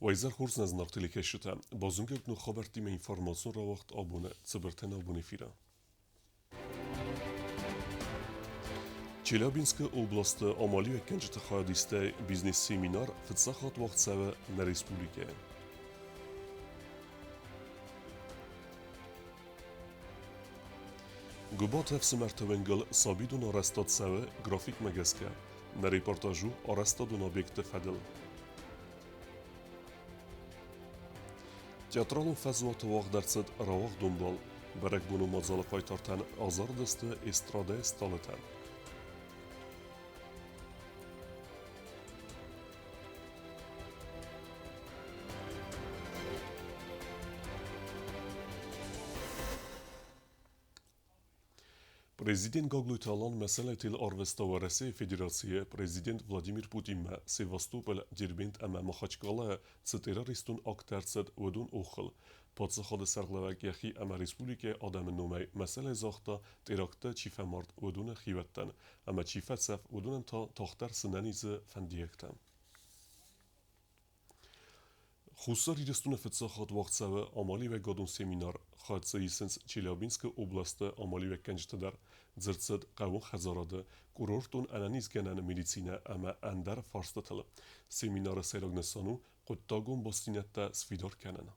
Уӕ изӕр хорз нӕ зынаргъ телекӕсджытӕ! Базонгӕ ног хабӕрттимӕ информацион рауагъд абоны цыбыртӕн абон эфиры. Челябинскы областы амалиуӕггӕнджыты хайадистӕй бизнес-семинар фыццаг хатт уагъд цӕуы нӕ республикӕйы. Гуыбаты ӕфсымӕрты уӕнгыл сабидон арӕзтад цӕуы графикмӕ гӕсгӕ. Нӕ репортаж у арӕзтадон объекты фӕдыл. Театралон фӕзуаты уагъд ӕрцыд рауагъдон бал. Бӕрӕгбоны мадзалы хъайтартӕн азардысты эстрадӕйы стъалытӕ. Президент Гаглойты Алан мӕсӕлӕтыл арвыста Уӕрӕсейы Федерацийы президент Владимир Путинмӕ Севастополь, Дербент ӕмӕ Махачкалайы цы террористон акт ӕрцыд, уыдон охыл. Паддзахады сӕргълӕууӕг йӕхи ӕмӕ республикӕйы адӕмы номӕй мӕсӕлӕй загъта, теракты чи фӕмард, уыдоны хиуӕттӕн, ӕмӕ чи фӕцӕф, уыдонӕн та тагъддӕр сынӕнизы фӕндиӕгтӕ. Хуссар Ирыстоны фыццаг хатт уагъд цӕуы амалиуӕгадон семинар. Хӕццӕ исынц Челябинскы областы амалиуӕггӕнджытӕ дӕр. Дзырд цыд хъӕууон хӕдзарады, курортон ӕнӕнизгӕнӕн медицинӕ ӕмӕ ӕндӕр фарстытыл. Семинары сӕйраг нысан у хъуыддагон бастдзинӕдтӕ сфидар кӕнын.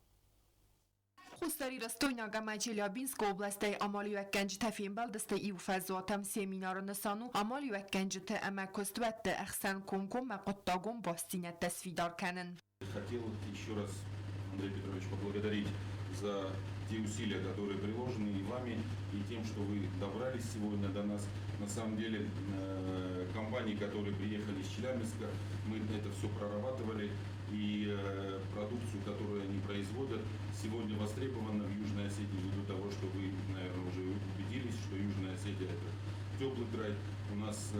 Хуссарирыстойнаг ӕмӕ Челябинскы областӕй амалиуӕггӕнджытӕ фембӕлдысты иу фӕзуатӕм. Семинары нысан у амалиуӕггӕнджыты ӕмӕ куыстуӕтты ӕхсӕн комкоммӕ хъуыддагон бастдзинӕдтӕ сфидар кӕнын. Хотел еще раз, Андрей Петрович, поблагодарить за те усилия, которые приложены и вами, и тем, что вы добрались сегодня до нас. На самом деле, компании, которые приехали из Челябинска, мы это все прорабатывали, и продукцию, которую они производят, сегодня востребована в Южной Осетии, ввиду того, что вы, наверное, уже убедились, что Южная Осетия – это теплый край. У нас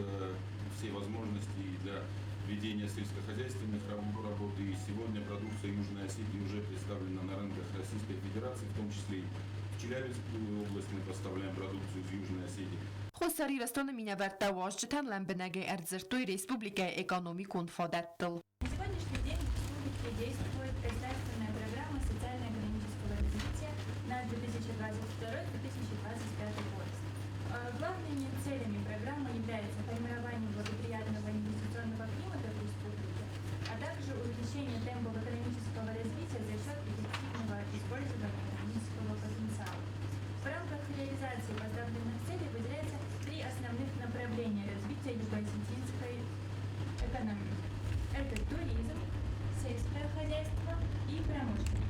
все возможности и для ведения сельскохозяйственных работ, и сегодня продукция Южной Осетии уже представлена на рынках Российской Федерации, в том числе и в Челябинскую область мы поставляем продукцию из Южной Осетии. Хуссар Ирыстоны минӕвӕрттӕ уазджытӕн лӕмбынӕгӕй ӕрдзырдтой республикӕйы экономикон фадӕттыл. На сегодняшний день в республике действует государственная программа социально-экономического развития на 2022-2025 год. Главными целями программы является формирование благоприятного инвестиционного климата в республике, а также увеличение темпов экономического развития за счет эффективного использования экономического потенциала. В рамках реализации поставленных целей выделяется три основных направления развития юго-осетинской экономики. Это туризм, сельское хозяйство и промышленность.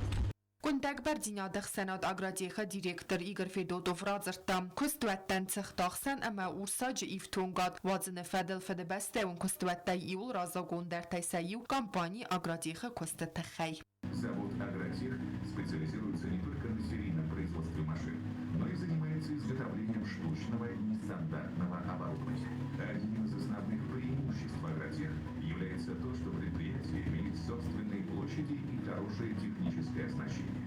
Къуындӕгбӕрдзинады ӕхсӕнад Агротех-ы директор Игорь Федотов радзырдта, куыстуӕттӕн цыхтахсӕн ӕмӕ урсаджы ифтонгад уадзыны фӕдыл фыдыбӕстӕйон куыстуӕттӕй иуыл раззагондӕртӕй сӕ иу компани Агротех-ы куысты тыххӕй. Завод «Агротех» специализируется не только на серийном производстве машин, но и занимается изготовлением штучного и нестандартного оборудования. Одним из основных преимуществ «Агротех» является то, что предприятие имеет собственные площади и хорошее техническое оснащение.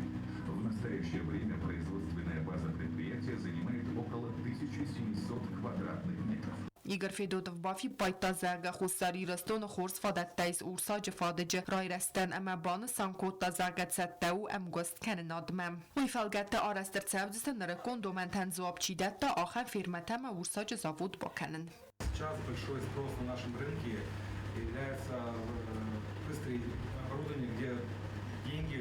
В настоящее время производственная база предприятия занимает около 1700 квадратных метров. Игорь Федотов бафиппайдта, зӕгъгӕ, Хуссар Ирыстоны хорз фадӕттӕ ис урсаджы фадыджы райрӕзтӕн ӕмӕ банысан кодта, зӕгъгӕ, цӕттӕ у ӕмгуыст кӕнынадмӕ. Уый фӕлгӕтты арӕзт ӕрцӕудзысты нырыккон домӕнтӕн дзуапп чи дӕтта, ахӕм фермӕтӕ ӕмӕ урсаджы завод бакӕнын. Сейчас большой спрос на нашем рынке является быстрое оборудование, где деньги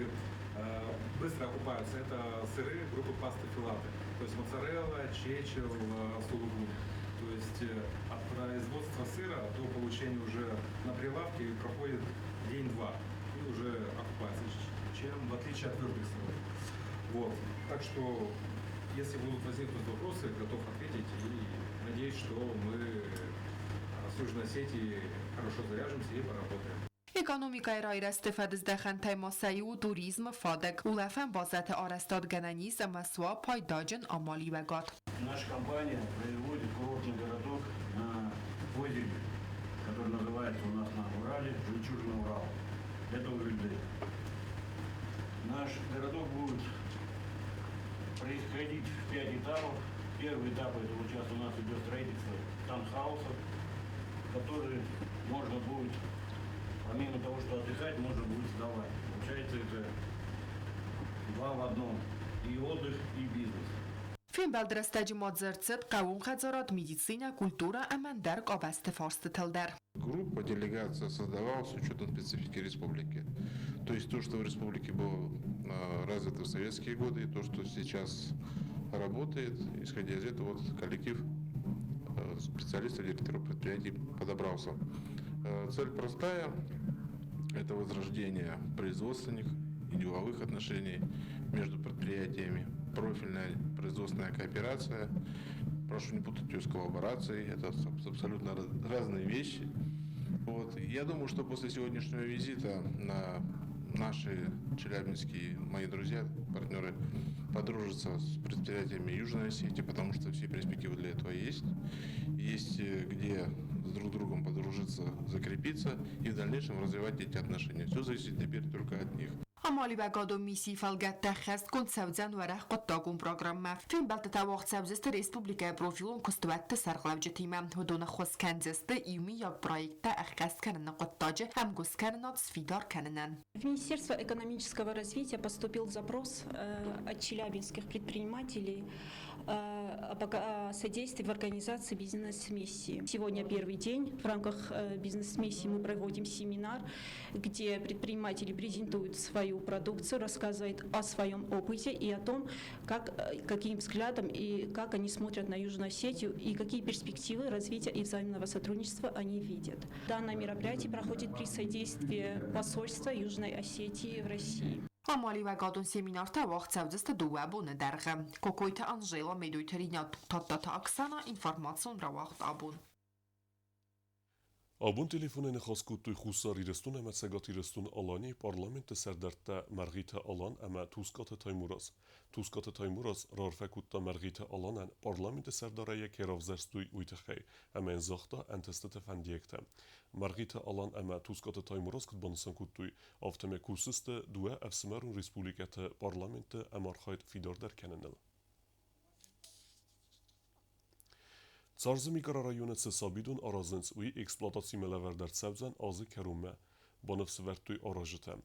быстро окупаются. Это сыры группы пасты филаты, то есть моцарелла, чечел, сулугуни. То есть от производства сыра до получения уже на прилавке проходит день-два и уже окупается, чем в отличие от твердых сыров. Вот. Так что, если будут возникнуть вопросы, готов ответить и надеюсь, что мы с Южной Осетией хорошо заряжемся и поработаем. Экономикӕйы райрӕзты фӕдыздӕхӕнтӕй ма сӕ иу у туризмы фадыг. Улӕфӕн базӕты арӕзтад гӕнӕн ис ӕмӕ суа пайдаджын амалиуӕгад. Наша компания производит курортный городок на озере, который называется у нас на Урале «Жемчужина Урал». Это Урюльды. Наш городок будет происходить в пять этапов. Первый этап это вот сейчас у нас идет строительство таунхаусов, которые можно будет, помимо того, что отдыхать, можно будет сдавать. Получается, это два в одном. И отдых, и бизнес. Фембӕлды рӕстӕджы ма дзырд цыд хъӕууон хӕдзарад, медицинӕ, культурӕ ӕмӕ ӕндӕр къабӕзты фарстытыл дӕр. Группа, делегация создавалась с учетом специфики республики. То есть то, что в республике было развито в советские годы, и то, что сейчас работает, исходя из этого, вот коллектив специалистов, директоров предприятий подобрался. Цель простая – это возрождение производственных и деловых отношений между предприятиями, профильная производственная кооперация. Прошу не путать ее с коллаборацией, это абсолютно разные вещи. Вот. Я думаю, что после сегодняшнего визита на наши челябинские, мои друзья, партнеры подружатся с предприятиями Южной Осетии, потому что все перспективы для этого есть. Есть где с друг другом подружиться, закрепиться и в дальнейшем развивать эти отношения. Все зависит теперь только от них. Амалиуӕгадон миссийы фӕлгӕтты ӕххӕстгонд цӕудзӕн уӕрӕх хъуыддагон программӕ. Фембӕлдтытӕ уагъд цӕудзысты республикӕйы профилон куыстуӕтты сӕргълӕуджытимӕ. Уыдон ӕххуыс кӕндзысты иумиаг проекттӕ ӕххӕст кӕныны хъуыддаджы ӕмгуысткӕнынад сфидар кӕнынӕн. В Министерство экономического развития поступил запрос от челябинских предпринимателей о содействии в организации бизнес-миссии. Сегодня первый день. В рамках бизнес-миссии мы проводим семинар, где предприниматели презентуют свою продукцию, рассказывают о своем опыте и о том, каким взглядом и как они смотрят на Южную Осетию и какие перспективы развития и взаимного сотрудничества они видят. Данное мероприятие проходит при содействии посольства Южной Осетии в России. Амалиуӕгадон семинартӕ уагъд цӕудзысты дыууӕ боны дӕргъы. Кокойты Анжела, Медойты Ринат, Тадтаты Оксана, информацион рауагъд Абон. Абон телефонӕй ныхас кодтой Хуссар Ирыстон ӕмӕ Цӕгат Ирыстон-Аланийы парламентты сӕрдӕрттӕ Мӕргъиты Алан ӕмӕ Тускъаты Таймураз. Тускъаты Таймураз раарфӕ кодта Мӕргъиты Аланӕн, парламенты сӕрдарӕй йӕ кӕй равзӕрстой, уый тыххӕй, ӕмӕ йын загъта ӕнтыстыты фӕндиӕгтӕ. Мӕргъиты Алан ӕмӕ Тускъаты Таймураз куыд банысан кодтой, афтӕмӕй кусдзысты дыууӕ ӕфсымӕрон республикӕты парламентты ӕмархайд фидардӕр кӕныныл. Царзы микрорайоны цы сабидон аразынц, уый эксплуатацимӕ лӕвӕрд ӕрцӕудзӕн азы кӕронмӕ, баныфсӕвӕрдтой аразджытӕ.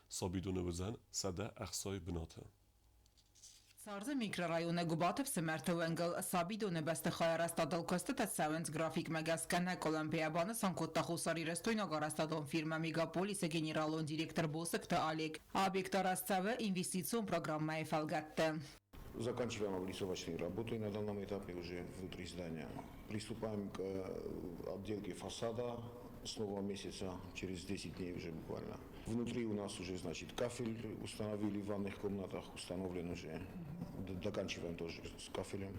Сабидоны уыдзӕн 160 бынаты. Царзы микрорайоны Гуыбаты ӕфсымӕрты уӕнгыл сабидоны бӕстыхайы арӕзтадыл куыстытӕ цӕуынц графикмӕ гӕсгӕ нӕ къуылымпыйӕ, банысан кодта хуссарирыстойнаг арӕзтадон фирмӕ Мегаполис-ы генералон директор Босыкты Олег. Объект арӕзт цӕуы инвестицион программӕйы фӕлгӕтты. Заканчиваем облицовочные работы на данном этапе уже внутри здания. Приступаем к отделке фасада с нового месяца, через 10 дней уже буквально. Внутри у нас уже, значит, кафель установили в ванных комнатах, установлен уже. Доканчиваем тоже с кафелем.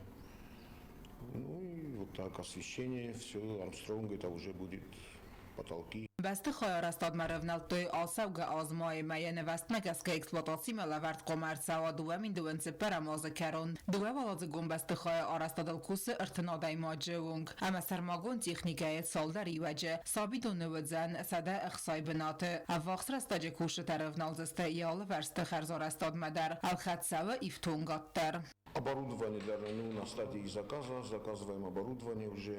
Ну и вот так, освещение, все, Армстронг, это уже будет потолки. Бӕстыхайы арӕзтадмӕ рӕвнӕлдтой ацӕугӕ аз майы мӕйы нывӕзтмӕ гӕсгӕ эксплуатацимӕ лӕвӕрд хъуамӕ ӕрцӕуа 2024 азы кӕрон. Дыууӕуӕладзыгон бӕстыхайы арӕзтадыл кусы 30 адӕймаджы онг ӕмӕ сӕрмагонд техникӕйы цалдӕр иуӕджы. Сабидоны уыдзӕн 160 бынаты. Ӕввахс рӕстӕджы кусджытӕ рӕвналдзысты йӕ алывӕрсты хӕрзарӕзтадмӕ дӕр. Ӕлхӕд цӕуы ифтонгад дӕр. Оборудование для, ну, на стадии заказа. Заказываем оборудование уже,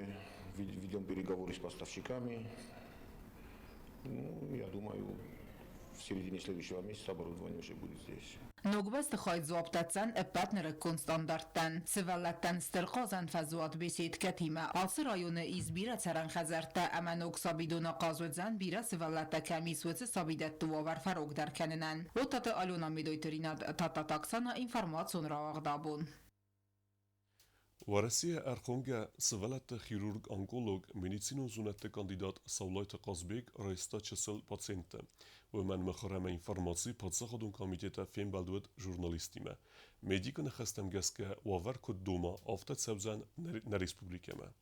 ведем переговоры с поставщиками. Ну, я думаю, в середине следующего месяца оборудование уже будет здесь. Ног бӕстыхай дзуапп дӕтдзӕн ӕппӕт нырыккон стандарттӕн. Сывӕллӕттӕн стыр хъазӕн фӕзуат беседкӕтимӕ. Ацы районы ис бирӕ цӕрӕн хӕдзӕрттӕ ӕмӕ ног сабидон ахъаз уыдзӕн бирӕ сывӕллӕттӕ кӕм ис, уыцы сабидӕтты уавӕр фӕрогдӕр кӕнынӕн. Оттаты Алена, Медойты Ринат, Тадтаты Оксана, информацион рауагъд Абон. Уӕрӕсейӕ ӕрхонгӕ сывӕллӕтты хирург-онколог, медицинон зонӕдты кандидат Саулайты Хъазбег райста чысыл пациентты. Уымӕн мыхуыр ӕмӕ информацийы паддзахадон комитеты фембӕлд уыд журналисттимӕ. Медикы ныхӕстӕм гӕсгӕ, уавӕр куыд дома, афтӕ цӕудзӕн нӕ республикӕмӕ.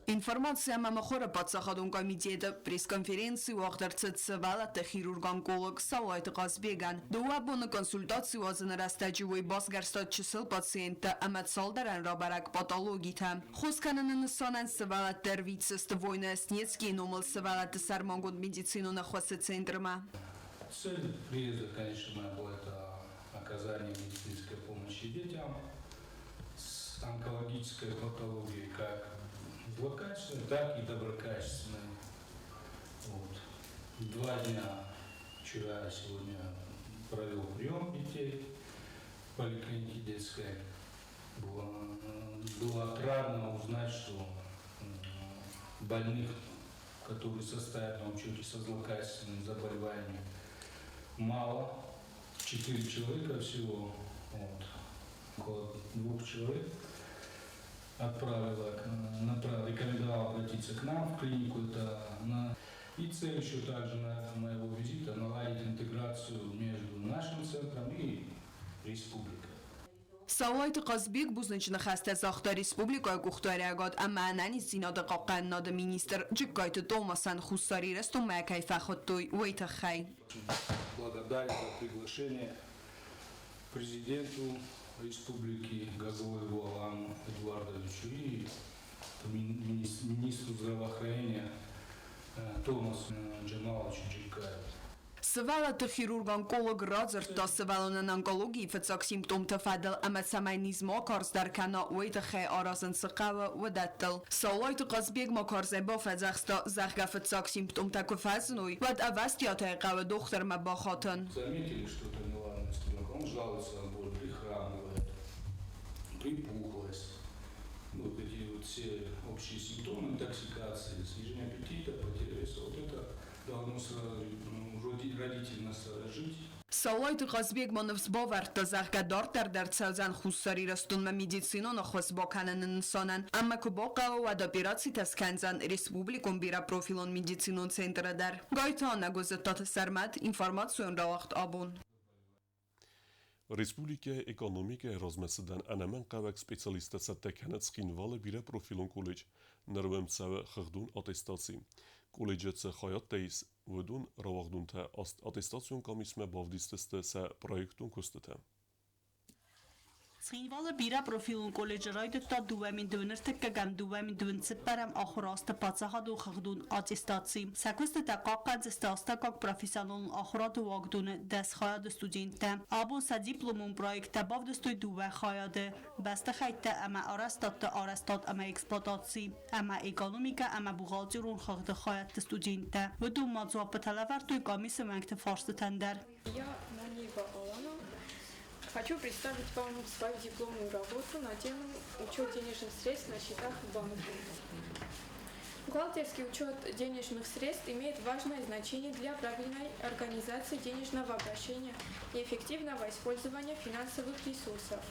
Информаци ӕмӕ мыхуыры паддзахадон комитеты пресс-конференци уагъд ӕрцыд сывӕллӕтты хирург-онколог Саулайты Хъазбегӕн. Дыууӕ боны консультаци уадзыны рӕстӕджы уый басгӕрста чысыл пациенттӕ ӕмӕ цалдӕрӕн рабӕрӕг патологитӕ. Хос кӕныны нысанӕн сывӕллӕтты ӕрвитдзысты Войно-Яснецкийы номыл сывӕллӕтты сӕрмагонд медицинон ӕххуысы центрмӕ. Цель приезда, конечно, моя была это оказание медицинской помощи детям с онкологической патологией, как злокачественной, так и доброкачественной. Вот. 2 дня Вчера, сегодня провел прием детей в поликлинике детской. Было отрадно узнать, что больных, которые состоят на учете со злокачественными заболеваниями, мало. 4 человека всего. Вот. Около 2 человек отправила, направила, рекомендовала обратиться к нам в клинику. И цель еще также на моего визита наладить интеграцию между нашим центром и республикой. Саулайты Хъазбег бузныджы ныхӕстӕ загъта республикӕйы къухдариӕгад ӕмӕ ӕнӕниздзинады хъахъхъӕнынады министр Джыккайты Томасӕн Хуссар Ирыстонмӕ кӕй фӕхуыдтой, уый тыххӕй. Благодарен за приглашение президенту республики Гаглоеву Алану Эдуардовичу и министру здравоохранения Томасу Джамаловичу Джиккаеву. Сывӕллӕтты хирург-онколог радзырдта сывӕллонӕн онкологийы фыццаг симптомты фӕдыл ӕмӕ цӕмӕй низ ма карздӕр кӕна, уый тыххӕй аразын цы хъӕуы, уыдӕттыл. Саулайты Хъазбег ма карзӕй бафӕдзӕхста, зӕгъгӕ, фыццаг симптомтӕ куы фӕзыной, уӕд ӕвӕстиатӕй хъӕуы дохтырмӕ бахатын. Заметили что-то неладное с ребенком, он жалуется на боль, прихрамывает, припухлость. Вот эти вот все общие симптомы интоксикации, снижение аппетита, потеря веса, вот это должно сразу родителей насторожить. Саулайты Хъазбег ма ныфс бавӕрдта, зӕгъгӕ, дарддӕр дӕр цӕудзӕн Хуссар Ирыстонмӕ медицинон ӕххуыс бакӕныны нысанӕн ӕмӕ куы бахъӕуа, уӕд операцитӕ скӕндзӕн республикон бирӕпрофилон медицинон центры дӕр. Гайты Аннӕ, Гуыззыдтаты Сӕрмӕт, информацион рауагъд Абон. Республикӕйы экономикӕйы размӕцыдӕн ӕнӕмӕнгхъӕуӕг специалисттӕ цӕттӕ кӕны Цхинвалы бирӕпрофилон колледж. Ныр уӕм цӕуы хыгъдон аттестаци. Колледжы цы хайадтӕ ис, уыдон рауагъдонтӕ аттестацион къамисмӕ бавдисдзысты сӕ проектон куыстытӕ. Цхинвалы бирӕпрофилон колледжы райдыдта 2021-ӕм 2024-ӕм ахуыры азты паддзахадон хыгъдон аттестаци. Сӕ куыстытӕ хъахъхъӕндзысты астӕуккаг профессионалон ахуырады уагдоны 10 хайады студенттӕ. Абон сӕ дипломон проекттӕ бавдыстой дыууӕ хайады, бӕстыхӕйттӕ ӕмӕ арӕзтадты арӕзтад ӕмӕ эксплуатаци ӕмӕ экономикӕ ӕмӕ бухгалтерон хыгъды хайӕдты студенттӕ. Уыдон ма дзуаппытӕ лӕвӕрдтой къамисы уӕнгты фарстытӕн дӕр. Я Наниева Алана. Хочу представить вам свою дипломную работу на тему «Учет денежных средств на счетах в банке». Бухгалтерский учет денежных средств имеет важное значение для правильной организации денежного обращения и эффективного использования финансовых ресурсов.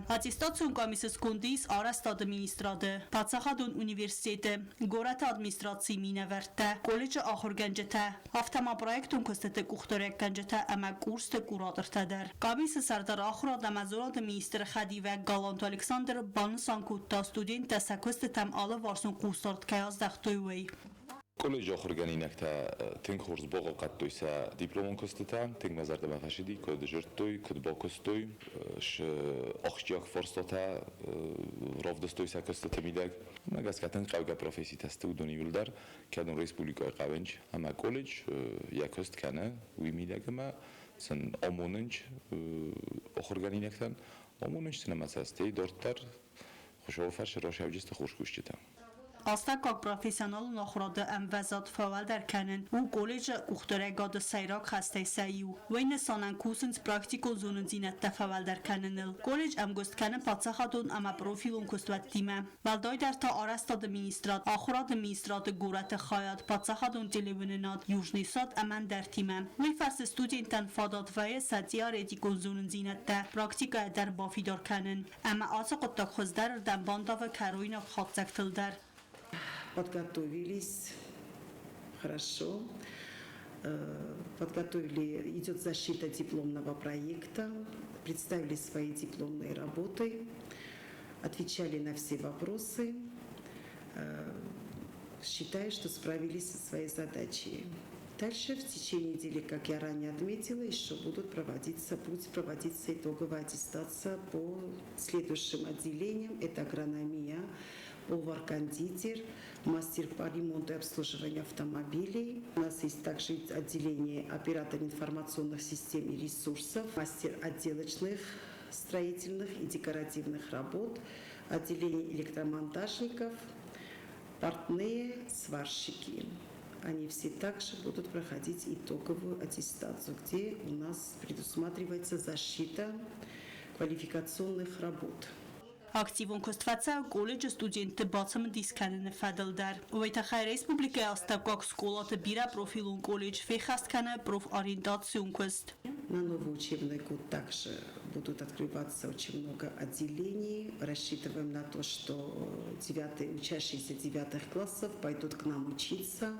Аттестацион къамисы сконды ис арӕзтады министрады, паддзахадон университеты, горӕты администрацийы минӕвӕрттӕ, колледжы ахуыргӕнджытӕ, афтӕ ма проектон куыстыты къухдариуӕггӕнджытӕ ӕмӕ курсты куратортӕ дӕр. Къамисы сӕрдар ахуырад ӕмӕ зонады министры хӕдивӕг Галанты Александр банысан кодта, студенттӕ сӕ куыстытӕм алыварсон хъусдард кӕй аздӕхтой, уый. Колледжы ахуыргӕнинӕгтӕ тынг хорз бахъахъхъӕдтой сӕ дипломон куыстытӕ, тынг мӕ зӕрдӕмӕ фӕцыди, куыд зыдтой, куыд бакуыстой, ахсджиаг фарстатӕ равдыстой сӕ куыстыты мидӕг. Уымӕ гӕсгӕ тынг хъӕугӕ професситӕ сты уыдон иууылдӕр, кӕд уын республикӕйы хъӕуынц ӕмӕ колледж йӕ куыст кӕны уый мидӕг ӕмӕ сын амонынц ахуыргӕнинӕгтӕн, амонынц сын ӕмӕ сӕ стӕй дарддӕр Хуыцауы фӕрцы росӕвджысты хорз кусджытӕ. Астӕуккаг профессионалон ахуырады ӕмвӕзад фӕуӕлдӕр кӕнын у колледжы къухдариуӕгады сӕйраг хӕстӕй сӕ иу. Уый нысанӕн кусынц практикон зонындзинӕдтӕ фӕуӕлдӕр кӕныныл. Колледж ӕмгуыст кӕны паддзахадон ӕмӕ профилон куыстуӕттимӕ. Уӕлдайдӕр та арӕзтады министрад, ахуырады министрады горӕты хайад, паддзахадон телеуынынад, Южный сад ӕмӕ ӕндӕртимӕ. Уый фӕрцы студенттӕн фадат вӕййы сӕ теоретикон зонындзинӕдтӕ практикӕйӕ дӕр бафидар кӕнын. Ӕмӕ ацы хъуыддаг хуыздӕрырдӕм бандавы кӕройнаг хатдзӕгтыл дӕр. Подготовились хорошо. Подготовили, идет защита дипломного проекта, представили свои дипломные работы, отвечали на все вопросы. Считаю, что справились со своей задачей. Дальше в течение недели, как я ранее отметила, еще будут проводиться, будет проводиться итоговая аттестация по следующим отделениям. Это агрономия, повар-кондитер, мастер по ремонту и обслуживанию автомобилей. У нас есть также отделение оператор информационных систем и ресурсов, мастер отделочных, строительных и декоративных работ, отделение электромонтажников, портные, сварщики. Они все также будут проходить итоговую аттестацию, где у нас предусматривается защита квалификационных работ. Активон куыст фӕцӕуы колледжы студентты бацымыдис кӕныны фӕдыл дӕр. Уый тыххӕй республикӕйы астӕуккаг скъолаты бирӕпрофилон колледж феххӕст кӕны профориентацион куыст. На новый учебный год также будут открываться очень много отделений. Рассчитываем на то, что девятые, учащиеся девятых классов пойдут к нам учиться.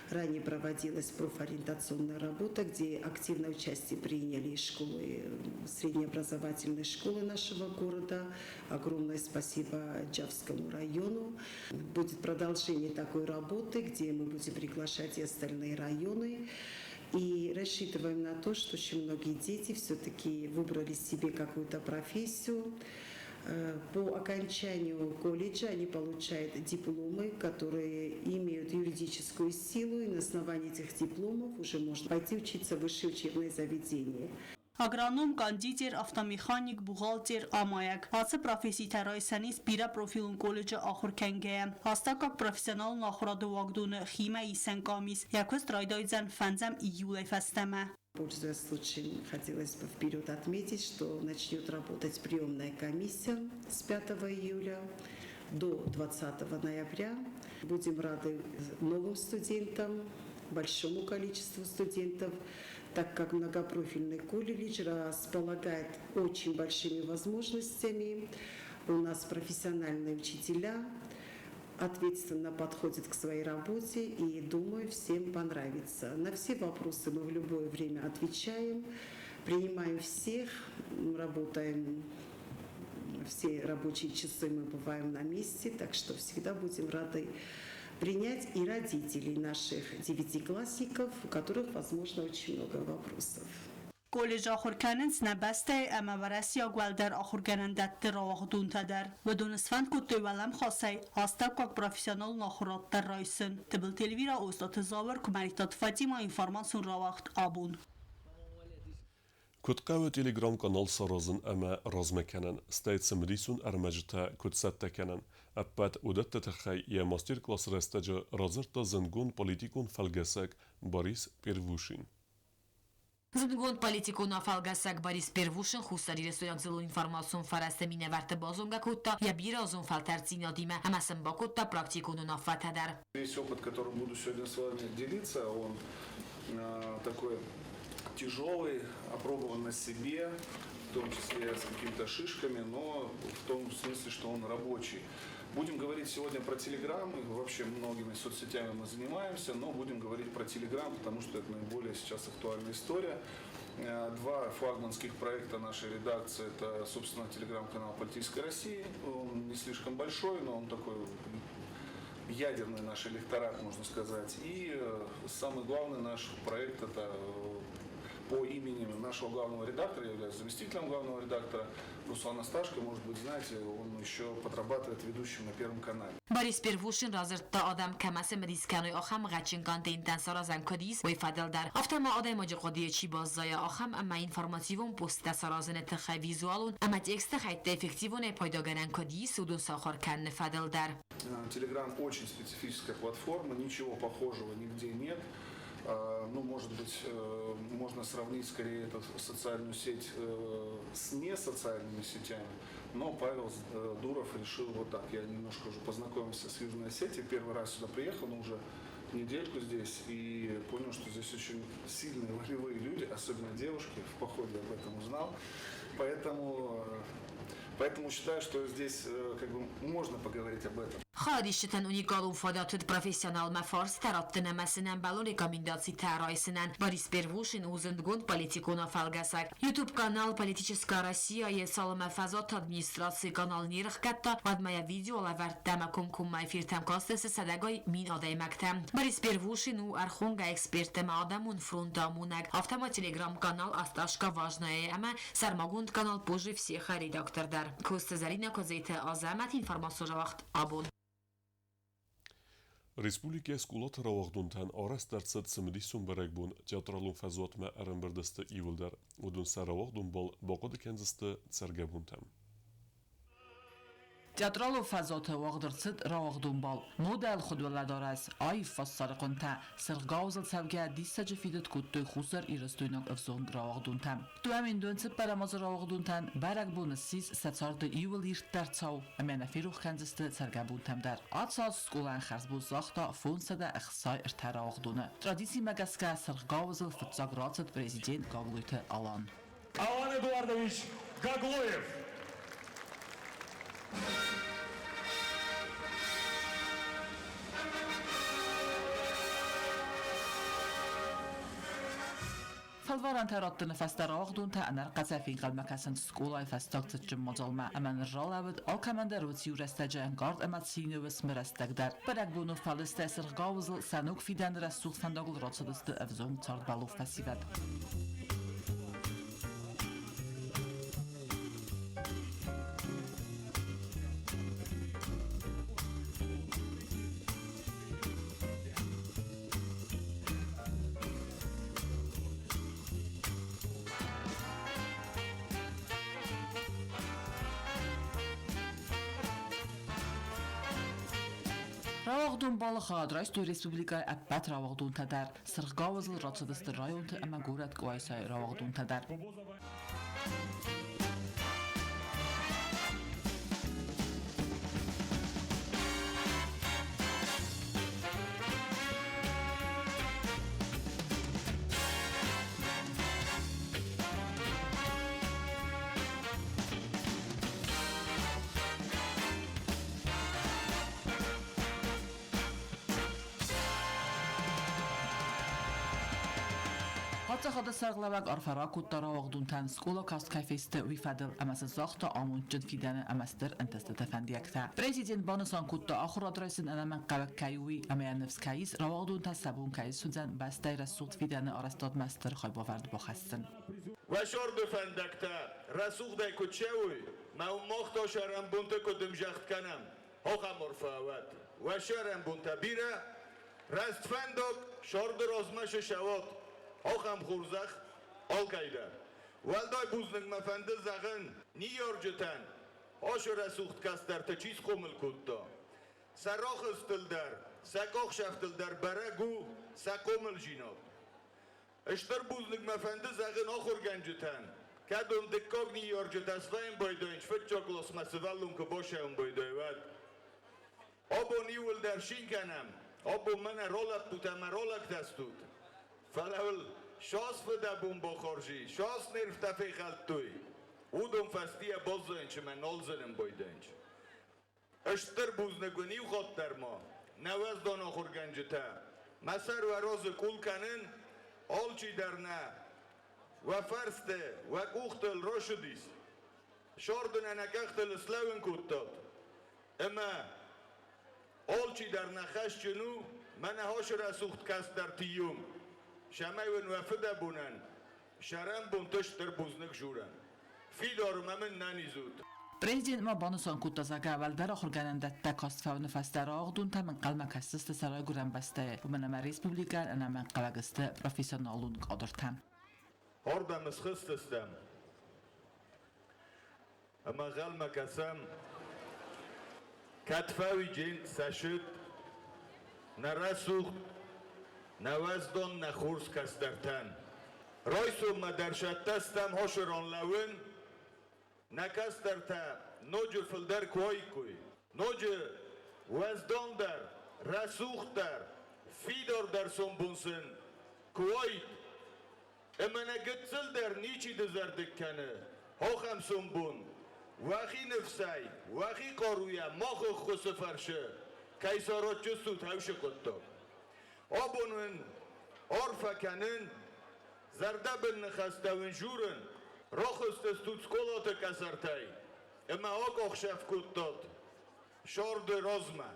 Ранее проводилась профориентационная работа, где активное участие приняли школы, среднеобразовательные школы нашего города. Огромное спасибо Джавскому району. Будет продолжение такой работы, где мы будем приглашать и остальные районы. И рассчитываем на то, что очень многие дети все-таки выбрали себе какую-то профессию. По окончанию колледжа они получают дипломы, которые имеют юридическую силу, и на основании этих дипломов уже можно пойти учиться в высшее учебное заведение. Агроном, кондитер, автомеханик, бухгалтер, амайӕг. Ацы професситӕ райсӕн ис бирӕпрофилон колледжы ахуыр кӕнгӕйӕ. Астӕуккаг профессионалон ахуырады уагдоны химӕ исӕн къамис йӕ куыст райдайдзӕн фӕндзӕм июлӕй фӕстӕмӕ. Пользуясь случаем, хотелось бы вперед отметить, что начнет работать приемная комиссия с 5 июля до 20 ноября. Будем рады новым студентам, большому количеству студентов, так как многопрофильный колледж располагает очень большими возможностями. У нас профессиональные учителя ответственно подходят к своей работе и, думаю, всем понравится. На все вопросы мы в любое время отвечаем, принимаем всех, работаем все рабочие часы, мы бываем на месте, так что всегда будем рады принять и родителей наших девятиклассников, у которых, возможно, очень много вопросов. Колледжы ахуыр кӕнынц нӕ бӕстӕйы ӕмӕ уӕрӕсейаг уӕлдӕр ахуыргӕнӕндӕтты рауагъдонтӕ дӕр. Уыдон сфӕнд кодтой уӕлӕмхасӕй астӕуккаг профессионалон ахуырад дӕр райсын. Тыбылты Эльвирӕ, Остъаты Зауыр, Куымӕридтаты Фатимӕ, информацион рауагъд Абон. Куыд хъӕуы телеграм-къанал саразын ӕмӕ размӕ кӕнын, стӕй цымыдисон ӕрмӕджытӕ куыд цӕттӕ кӕнын, ӕппӕт уыдӕтты тыххӕй йӕ мастер-классы рӕстӕджы радзырдта зындгонд политикон фӕлгӕсӕг Борис Первушин. Зындгонд политикон афӕлгӕсӕг Борис Первушин хуссарирыстойнаг дзыллон информацион фӕрӕзты минӕвӕртты базонгӕ кодта йӕ бирӕазон фӕлтӕрддзинадимӕ ӕмӕ сын бакодта практикон уынаффӕтӕ дӕр. Весь опыт, которым буду сегодня с вами делиться, он такой тяжелый, опробован на себе, в том числе с какими-то шишками, но в том смысле, что он рабочий. Будем говорить сегодня про Телеграм, и вообще многими соцсетями мы занимаемся, но будем говорить про Телеграм, потому что это наиболее сейчас актуальная история. Два флагманских проекта нашей редакции – это, собственно, телеграм-канал «Политической России». Он не слишком большой, но он такой ядерный наш электорат, можно сказать. И самый главный наш проект – это по имени нашего главного редактора, я являюсь заместителем главного редактора Руслана Сташко, может быть, знаете, он еще подрабатывает ведущим на Первом канале. Борис Первушин радзырдта, адӕм кӕмӕ цымыдис кӕной, ахӕм гъӕдджын контентӕн саразӕн куыд ис, уый фӕдыл дӕр. Афтӕ ма адӕймаджы хъуыдыйы чи баззайа, ахӕм ӕмӕ информативон посттӕ саразыны тыххӕй визуалон ӕмӕ тексты хӕйттӕ эффективонӕй пайдагӕнӕн куыд ис, уыдон сахуыр кӕныны фӕдыл дӕр. Телеграм очень специфическая платформа, ничего похожего нигде нет. Ну, может быть, можно сравнить скорее эту социальную сеть с несоциальными сетями, но Павел Дуров решил вот так. Я немножко уже познакомился с Южной Осетией, первый раз сюда приехал, но уже недельку здесь, и понял, что здесь очень сильные волевые люди, особенно девушки, в походе об этом узнал. Поэтому считаю, что здесь как бы можно поговорить об этом. Хайадисджытӕн уникалон фадат уыд профессионалмӕ фарстытӕ раттын ӕмӕ сын ӕмбӕлон рекомендацитӕ райсынӕн. Борис Первушин у зындгонд политикон афӕлгӕсӕг. YouTube-канал «Политическая Россия»-йы цалынмӕ фӕзуаты администрацийы канал не рыхгӕдта, уӕдмӕ йӕ видеолӕвӕрдтӕ ӕмӕ комкоммӕ эфиртӕм кастысты сӕдӕгай мин адӕймӕгтӕ. Борис Первушин у ӕрхонгӕ эксперт ӕмӕ адӕмон фронты амонӕг, афтӕ ма телеграм-канал «Осташка важная» ӕмӕ сӕрмагонд канал «Позже всех»-ы редактор дӕр. Коцты Зӕринӕ Козайты Азӕмӕт информацион рауагъд Абон. Республикӕйы скъолаты рауагъдонтӕн арӕзт ӕрцыд цымыдисон бӕрӕгбон театралон фӕзуатмӕ ӕрӕмбырд сты иууылдӕр. Уыдон сӕ рауагъдон бал бахъуыды кӕндзысты цӕргӕбонтӕм. Театралон фӕзуаты уагъд ӕрцыд рауагъдон бал. Ногӕлхуыд уӕлӕдарӕс, аив фӕссары хъуынтӕ, цыргъ гауызыл цӕугӕ диссаджы фидыд кодтой хуссар-ирыстойнаг ӕвзонг рауагъдонтӕ. 2014 азы рауагъдонтӕн бӕрӕгбон ссис сӕ царды иууыл ирддӕр цау ӕмӕ нӕ ферох кӕндзысты цӕргӕбонтӕм дӕр. Ацы аз скъолайӕн хӕрзбон загъта 563 рауагъдоны. Традицимӕ гӕсгӕ цыргъ гауызыл фыццаг рацыд президент Гаглойты Алан. Алан Эдуардович Гаглоев. Фӕлварӕнтӕ раттыны фӕстӕ рауагъдонтӕ ӕнӕрхъӕцӕй фенхъӕлмӕ кӕсынц скъолайы фӕстаг цытджын мадзалмӕ ӕмӕ ныр ралӕууыд алкӕмӕн дӕр уыцы иу рӕстӕджы ӕнкъард ӕмӕ цины уысмы рӕстӕг дӕр. Бӕрӕгбоны фӕлыстӕй цыргъ гауызыл сӕ ног фидӕны рӕсугъд фӕндагыл рацыдысты ӕвзонг цардбӕллон фӕсивӕд. Рауагъдон балы хайад райстой республикӕйы ӕппӕт рауагъдонтӕ дӕр. Сырх гауызыл рацыдысты районты ӕмӕ горӕт Къуайсайы рауагъдонтӕ дӕр. Паддзахады сӕргълӕууӕг арфӕ ракодта рауагъдонтӕн, скъола каст кӕй фесты, уый фӕдыл ӕмӕ сын загъта амондджын фидӕны ӕмӕ стыр ӕнтыстыты фӕндиӕгтӕ. Президент банысан кодта, ахуырад райсын ӕнӕмӕнгхъӕуӕг кӕй у, уый ӕмӕ йӕ ныфс кӕй ис, рауагъдонтӕ сӕ бон кӕй суыдзӕн бӕстӕйы рӕсугъд фидӕны арӕзтадмӕ стыр хайбавӕрд бахӕссын. Уӕ фӕндӕгтӕ рӕсугъдӕй куыд цӕуой, мӕ уым мах та сӕрӕнбонты куыд ӕмзӕхт кӕнӕм, ахӕм арфӕ уӕд. Уӕ сӕрӕнбонтӕ бирӕ, раст фӕндаг сӕрды размӕ сысӕуат, ахӕм хорзӕх алкӕй дӕр. Уӕлдай бузныг мӕ фӕнды зӕгъын ныййарджытӕн, ацы рӕсугъд кӕстӕрты чи схъомыл кодта. Сӕ рахызтыл дӕр, сӕ къахсӕфтыл дӕр бӕрӕг у сӕ хъомылдзинад. Стыр бузныг мӕ фӕнды зӕгъын ахуыргӕнджытӕн, кӕд уын дыккаг ныййарджытӕ свӕййын байдайынц фыццаг классмӕ сывӕллон куы бацӕуын байдайы, уӕд. Абон иууылдӕр цин кӕнӕм, абон мӕнӕ ролӕппутӕ ӕмӕ ролӕгтӕ стут. Фӕлӕ уыл сас фыдӕбон бахорз и, сас нервтӕ фехӕлдтой. Уыдон фӕстийӕ баззайынц ӕмӕ нал зынын байдайынц. Стыр бузныг уын иу хатт дӕр ма, нӕ уӕздан ахуыргӕнджытӕ. Мӕ сӕр уӕ разы къул кӕнын, алчидӕр нӕ уӕ фӕрсты, уӕ къухтыл рашыдис. Сӕрды нӕ нӕ къӕхтыл слӕууын кодтат. Ӕмӕ алчидӕр нӕ хӕсджын у, мӕнӕ ацы рӕсугъд кӕстӕрты иум, цӕмӕй уын уӕ фыдӕбонӕн сӕрӕнбонты стыр бузныг журӕн. Фидар мӕ мын нӕнизут. Президент ма банысан кодта, зӕгъгӕ, уӕлдӕр ахуыргӕнӕндӕттӕ каст фӕуыны фӕстӕ рауагъдонтӕм ӕнхъӕлмӕ кӕсдзысты сӕ райгуырӕн бӕстӕйы, уымӕн ӕмӕ республикӕйӕн ӕнӕмӕнгхъӕуӕг сты профессионалон кадртӕ. Ардӕм схызтыстӕм ӕмӕ ӕнхъӕлмӕ кӕсӕм, кӕд фӕуиджын сӕ сыд нӕ рӕсугъд, нӕ уӕздон, нӕ хорз кӕстӕртӕн. Райсоммӕ дӕр сӕттӕ стӕм хосырон лӕууын, нӕ кӕстӕртӕ ноджы фылдӕр куы уаиккой, ноджы уӕздондӕр, рӕсугъддӕр, фидардӕр сомбон сын куы уаид, ӕмӕ нӕ гыццыл дӕр ничи дызӕрдыг кӕны, ахӕм сомбон уӕхи ныфсӕй, уӕхи хъаруйӕ мах ӕххуысы фӕрсы кӕй саразджыстут хӕусы хъуыддаг. Абон уын арфӕ кӕнын, зӕрдӕбын ныхӕстӕ уын журын, рахызтыстут скъолаты къӕсӕртӕй ӕмӕ акъахсӕв кодтат сӕрды размӕ.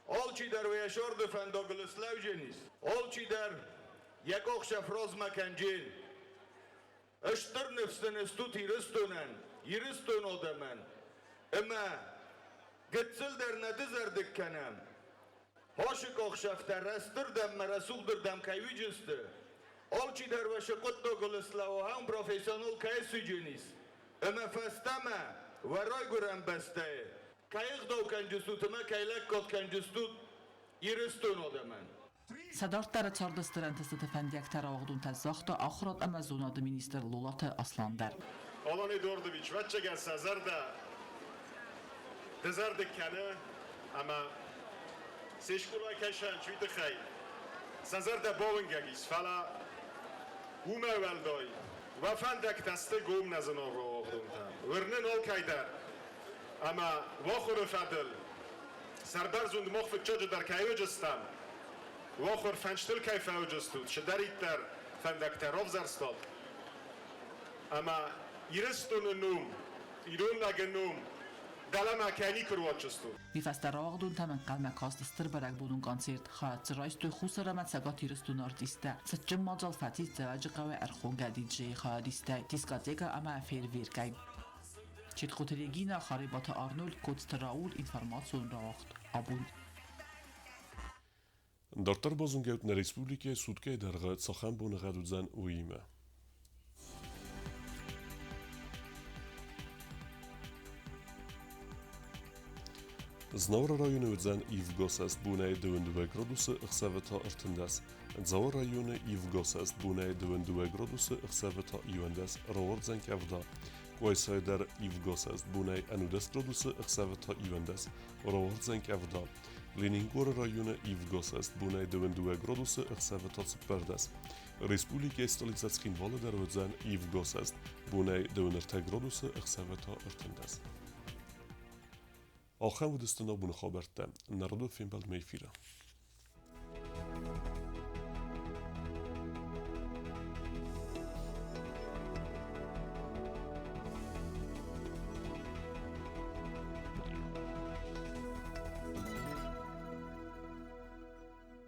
Алчидӕр уӕ сӕрды фӕндагыл слӕудженис, алчидӕр йӕ къахсӕв размӕ кӕнджен. Стыр ныфс нын стут Ирыстонӕн, Ирыстон адӕмӕн, ӕмӕ гыццыл дӕр нӕ дызӕрдыг кӕнӕм. Ашы къахсӕфтӕ рӕстырдӕм мӕ рӕсугъдырдӕм кӕй уиджысты, алчидӕр уӕ шы хъуыддагыл слӕууӕм профессионал кӕй суидженис, ӕмӕ фӕстӕмӕ Уӕ райгуырӕн бӕстӕйы кӕй ӕгъдау кӕнджыстут ӕмӕ кӕй лӕггад кӕнджыстут Ирыстоны адӕмӕн. Сӕ дарддӕры царды стыр ӕнтыстыты фӕндиӕгтӕ рауагъдонтӕ загъта ахуырад ӕмӕ зонады министр Лолаты Аслан дӕр. Алан Эдуардович, ӕвӕццӕгӕн сӕ зӕрдӕ дызӕрдыг кӕны ӕмӕ се скъолайы кӕй сӕнч, уый тыххӕй сӕ зӕрдӕ бауынгӕг ис, фӕлӕ уымӕй уӕлдай уӕ фӕндӕгтӕ сты гом нӕ зынаргъ рауагъдонтӕ. Уырнын алкӕй дӕр ӕмӕ уӕ ахуыры фӕдыл сӕрбӕрзонд мах фыццаджыдӕр кӕй уыдзыстӕм, уӕ ахуыр фӕнчтыл кӕй фӕуыдзыстут, цыдӕриддӕр фӕндӕгтӕ равзӕрстат ӕмӕ Ирыстоны ном, ирон лӕгы ном дӕлӕмӕ кӕй никуы руадздзыстут. Уый фӕстӕ рауагъдонтӕм ӕнхъӕлмӕ каст стыр бӕрӕгбонон концерт, хайад дзы райстой Хуссар ӕмӕ Цӕгат Ирыстоны артисттӕ. Цытджын мадзал фӕцис Дзӕуӕджыхъӕуӕй ӕрхонгӕ диджейы хайадистӕй, дискотекӕ ӕмӕ фейерверкӕй. Четхъоты Регина, Харебаты Арнольд, Коцты Рауль, информацион рауагъд Абон. Дарддӕр базонгӕут нӕ республикӕйы суткӕйы дӕргъы цахӕм боныгъӕд уыдзӕн, уыимӕ. Знауыры районы уыдзӕн ивгӕсӕст бонӕй 22 градусы, ӕхсӕвы та 13. Дзауы районы ивгӕсӕст бонӕй 22 градусы, ӕхсӕвы та 11, рауардзӕн къӕвда. Къуайсайы дӕр ивгӕсӕст бонӕй 11 градусы, ӕхсӕвы та 11, рауардзӕн къӕвда. Ленингоры районы ивгӕсӕст бонӕй 22 градусы, ӕхсӕвы та 14. Республикӕйы столицӕ Цхинвалы дӕр уыдзӕн ивгӕсӕст бонӕй 23 градусы, ӕхсӕвы та 13. Ахӕм уыдысты нӕ боны хабӕрттӕ. Народон фембӕлдмӕ эфиры.